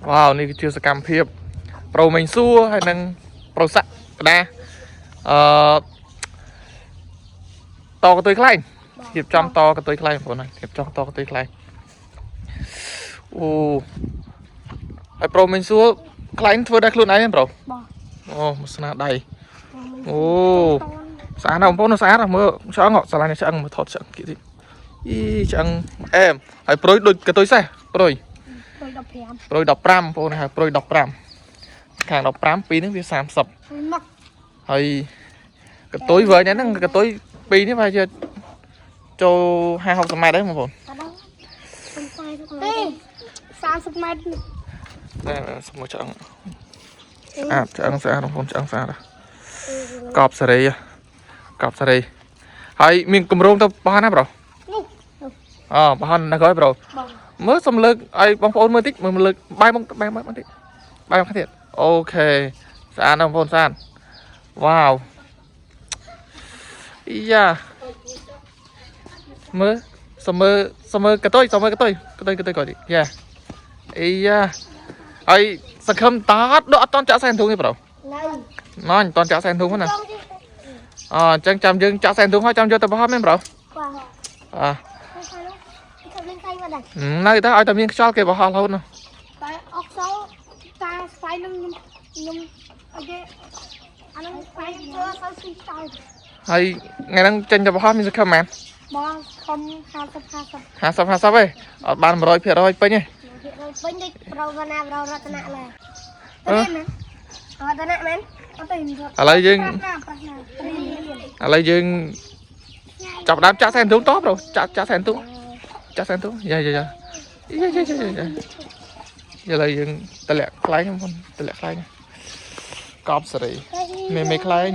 វ៉ាវនេះគឺជាសកម្មភាពប្រូមេងសួរហើយនិងប្រូសាក់កដាអឺតកតុយខ្លែងរៀបចំតកតុយខ្លែងបងប្អូនហើយរៀបចំតកតុយខ្លែងអូហើយប្រូមេងសួរខ្លែងធ្វើដោយខ្លួនឯងហ្នឹងប្រូ បង អូមកស្នាដៃអូស្អាតណាស់បងប្អូនស្អាតណាស់មើលឆ្អឹងសាឡាញ់ឆ្អឹងមើលថតឆ្អឹងគេតិចអីឆ្អឹងអែមហើយប្រុយដូចកតុយសេះប្រុយ ដូច15 ប្រុយ15បងប្អូនហៅប្រុយ15ខាង15ពីរហ្នឹងវា30 មក ហើយកតុយវែងហ្នឹងកតុយពីរនេះប្រហែលជាចូល50 60ម៉ែត្រដែរបងប្អូន តដល់ទេ30ម៉ែត្រ តែសុំមើលឆ្អឹងស្អាតឆ្អឹងស្អាតបងប្អូនឆ្អឹងស្អាតណាស់កប់សេរីហ៎កប់សេរីហើយមានកម្រងទៅបោះណាប្រូ នោះ អូបោះនៅក្រោយប្រូ បង មើលសុំលើកឲ្យបងប្អូនមើលតិចមើលលើកបាយមកបាយមកតិចបាយមកទៀតអូខេស្អាតណាស់បងប្អូនស្អាតវ៉ាវអីយ៉ាមើលសុំមើលសុំមើលកតុយសុំមើលកតុយកតុយកតុយគាត់តិចយ៉ាអីយ៉ាហើយសង្ឃឹមតអត់ដកអត់តន់ចាក់សែនធុងទេប្រូ នៅ ណ៎អត់តន់ចាក់សែនធុងហ្នឹងណាអអញ្ចឹងចាំយើងចាក់សែនធុងហើយចាំយកទៅបោះមែនប្រូ បាទ អ่า ទៅលេងខៃមកដែរ នៅតែឲ្យតែមានខ្យល់គេបោះរហូតនោះ តែអុកសោតាស្វ័យនឹងខ្ញុំខ្ញុំអីគេអានឹងស្វ័យធ្វើអត់ស៊ីចោល ហើយថ្ងៃហ្នឹងចេញទៅបោះមានសង្ឃឹមមែន បងខំ50 50 50 50ទេអត់បាន100%ពេញទេ ភាគរយពេញដូចប្រវណាប្ររតនៈឡើយទៅមែនអត់តនៈមែនអត់ទេ ឥឡូវយើង ប្រាស់ណាប្រាស់ណា ឥឡូវយើងចាប់ដើមចាក់សែនទូតប្រូចាក់ចាក់សែនទូចាក់សែនទូយ៉ាយ៉ាយ៉ាយ៉ាយ៉ាយ៉ាយ៉ាឥឡូវយើងតម្លាក់ខ្លែងបងតម្លាក់ខ្លែងកប់សេរីមេមេខ្លែង